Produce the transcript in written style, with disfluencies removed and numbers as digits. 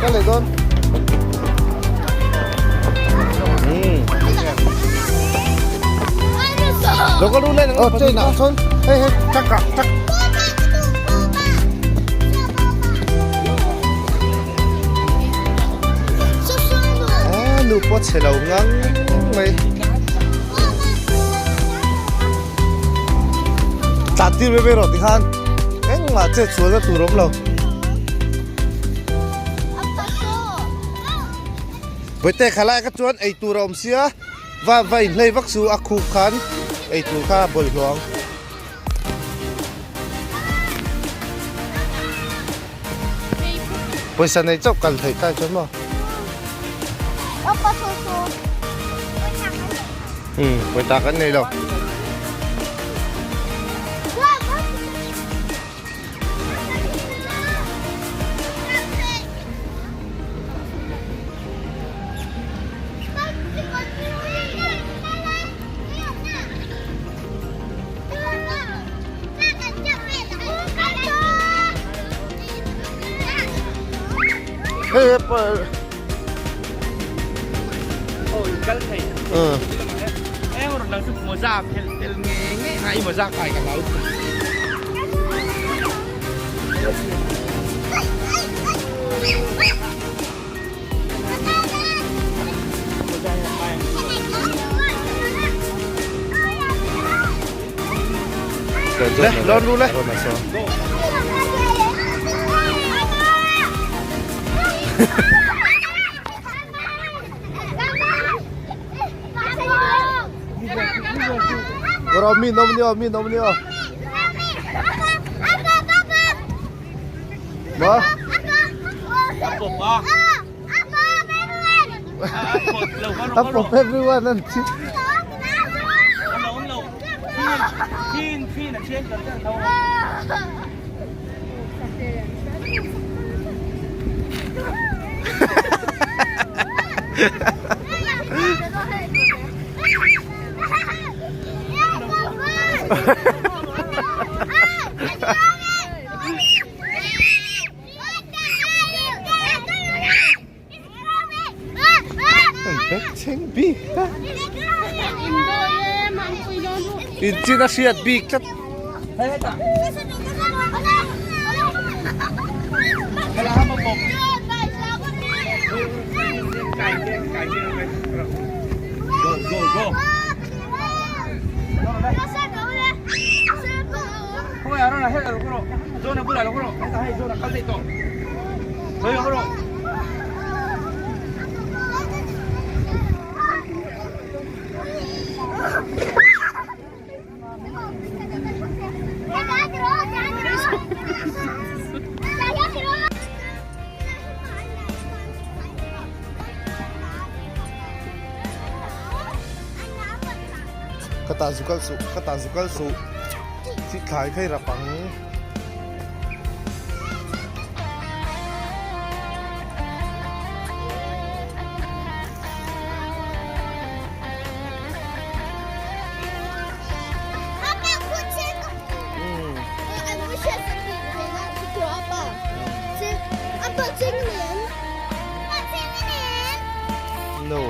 kal leh dawn. Hmm. Lo kal ru lên. Ờ, chơi nào xuân. Hey, hey, chắc cả, chắc. À, nu pawh chhe lo ngang mai. Tlan tir ve ve rawh tikhan engmah chet sualna tur awm lo. Bawihte khalai kha chuan ei tur a awm sia va va inhlei vak chu a khup khan ei tur kha a bawlhhlawh ang. Pawisa nei chauh kal theih tai chuan maw? Umm pawisa kan nei lo. Hei pa Ôi kal thei. Ừ. Em rồi nang chu moza phel tel nge nge ngai moza kai ka lau. Le, lon ru le. Rồi mi nông nio, mi nông nio. Mà. Up of everyone and Bengchheng bik ta. Inchin a hriat bik tlat. Go go go. Ka tah zu kal suh, ka tah zu kal suh. Thih thlai kha i rap ang. No.